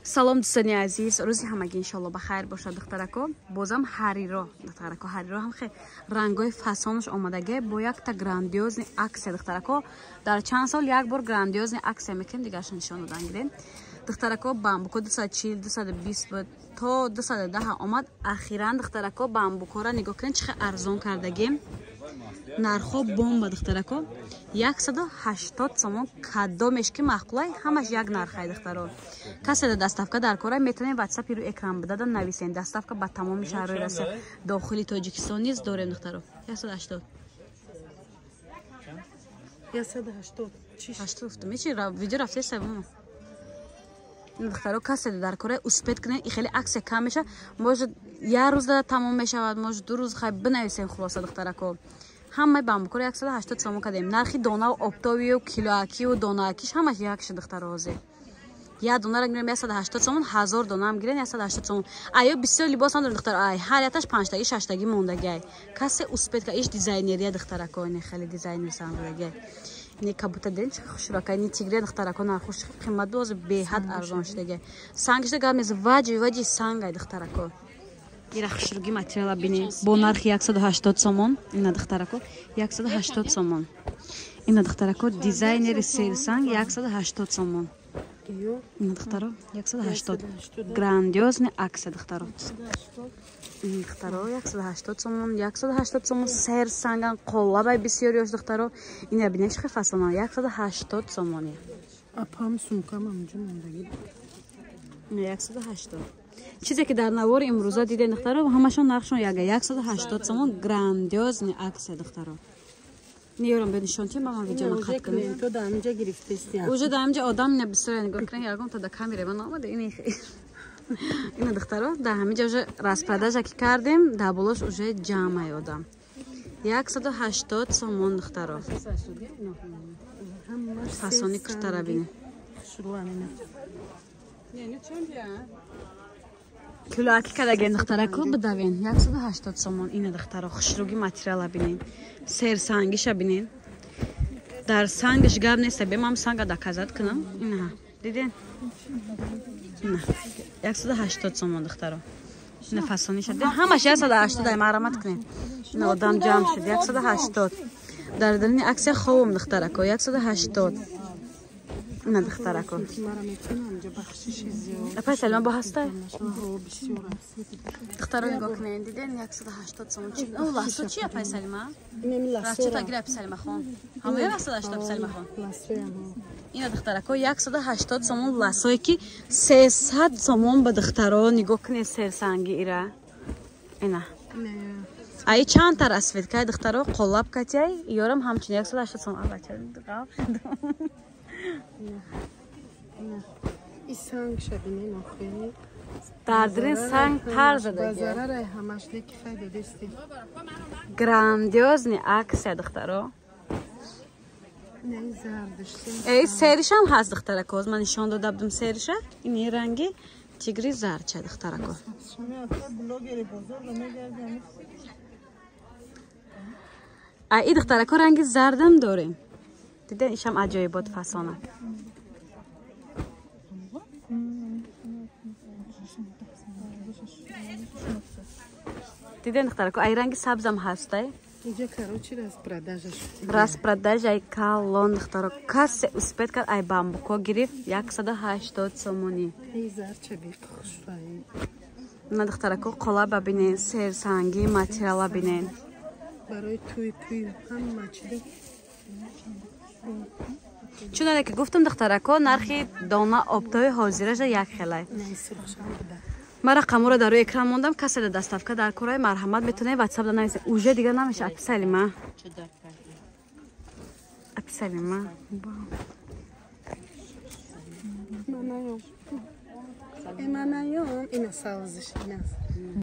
Салом, дӯстони азиз, рӯзи ҳамагӣ иншоалло ба хайр бошад, духтарако. Бозам ҳариро, духтарако, ҳариро ҳам хе рангҳои фасонаш омадаге бо якта грандиозный акция, духтарако. Дар чанд сол як бор грандиозный акция мекунем, дигарша нишон додан гирем. Духтарако, бамбуко 240, 220 буд, то 210 омад. Ахиран, духтарако, бамбукора нигоҳ кунед, чӣ хел арзон кардагем. Нархҳо бомба, духтарако. 180 сомон кадомеш ки маъқулай, ҳамаш як нархай, духтаро. Касе да доставка дар кора, метавонед ватсапи рӯи экран бидада нависен. Доставка ба тамоми шаҳрҳои Россия, дохили Тоҷикистон низ дорем, духтаро. 180. 180. 80 гуфтам. Ҳечи видео рафтеса мамо. Духтаро, касе дар кора, успеть кунед, и хеле акция кам меша. Может, як рӯз да тамом мешавад, может, 2 рӯз. Хай, бинависем. Хулоса, духтарако, ҳамаи бамбукоро 180 сомон кардем. Нархи донаву оптовию килоакию донаакиш ҳамаш як шуд, духтаро. Ҳозир як донара гирем 180 сомон, 1000 донаам гирен 180 сомон. Аё бисёр либос надорем, духтаро, ай ҳар яташ панҷтаги, шаштаги мондагиай. Касе успеть ка. Иш дизайнерия, духтарако, ине хеле дизайнер сандагиай. Не кабута ден чи хушракай, не тигре, духтарако, нархуш қимат боз беҳад арзон шудагиай. Сангишда гап нест, ваҷи ваҷи сангай, духтарако. Ира хушруги материала бинед бо нархи 180 сомон. Ина, духтарако, 180 сомон. Ина, духтарако, дизайнери серсанг 180 сомон. Ина, духтаро, 180. Грандиозный акция, духтаро. Духтаро, 180 сомон, 180 сомон, серсанган, қолабай бисёриёш, духтаро. Ина бинед, чӣ хел фасона, 180 сомони. Апам, сумкам ҳамҷо мондагӣ. 180. Чизе ки дар навори имрӯза дидем, духтаро, ҳамашон нархшон яга, 180 сомон. Грандиозный акция, духтаро. Ниёрам бе нишон тим, ман видео қат кунем. То дар ҳаминҷа гирифтести. Уже дар ҳаминҷа одам ина бисёр, нигоҳ кунед, ягон та да камера ман омада. Ини ина, духтаро, дар ҳаминҷа уже распродажа ки кардем, дар болош уже ҷамъай одам. 180 сомон, духтаро. Фасони куртара бинед. Килоаки кадаген, духтарако, бидавен, 180 сомон. Ина, духтаро, хушруги материала бинед, серсангиша бинед. Дар сангиш гап неста, бемам санга доказать кунам. Ина диден, ина 180 сомон, духтаро. Ина фасониша диден, ҳамаш 180. Ай марамат кунед, ина одам ҷамъ шуд. 180 дар дарини акция ховум, духтарако, 180. Ина, духтарако. Апай Салима бо ҳастай? Духтаро, нигоҳ кунед, диден, 180 сомон. Чи лассо чи, апай Салима? Расчета гир, апай Салима хон. Ҳамаё 180, апай Салима хон. Ина, духтарако, 180 сомон лассое ки 300 сомон ба, духтаро, нигоҳ кунед, серсанги ира. Ина. Ай чандта расцветкай, духтаро, қолаб катяй, ёрам ҳамчунин 180 сомон. Абача, ғаф шуд. И санг шабинен охи. Дар дирин санг тар задаги. Зарарай ҳамаш, леки хай додести. Грандиозный акция, духтаро. Эй, серишам ҳаст, духтарако, ман нишон дода будам сериша. Ини ранги тигри зарча, духтарако. Ай, духтарако, ранги зардам дорем. Диден, ишам аҷоибот фасона. Диден, духтарако, ай ранги сабзам ҳастай. Распродажаи калон, духтаро. Касе успеть кард, ай бамбуко гирифт, 180 сомонӣ. На, духтарако, қолаба бинен, серсанги материала бинен. Барои туй пуй ҳама чида. Чунаре ки гуфтам, духтарако, нархи дона оптои ҳозираша як хелай. Ман рақамҳоро дар рӯи экран мондам. Касе да доставка дар кораи, марҳамат, метавонед ватсап да нависед. Уже дига намеша, апи Салима. Апи Салима. Манаём, ина савзиш, ина.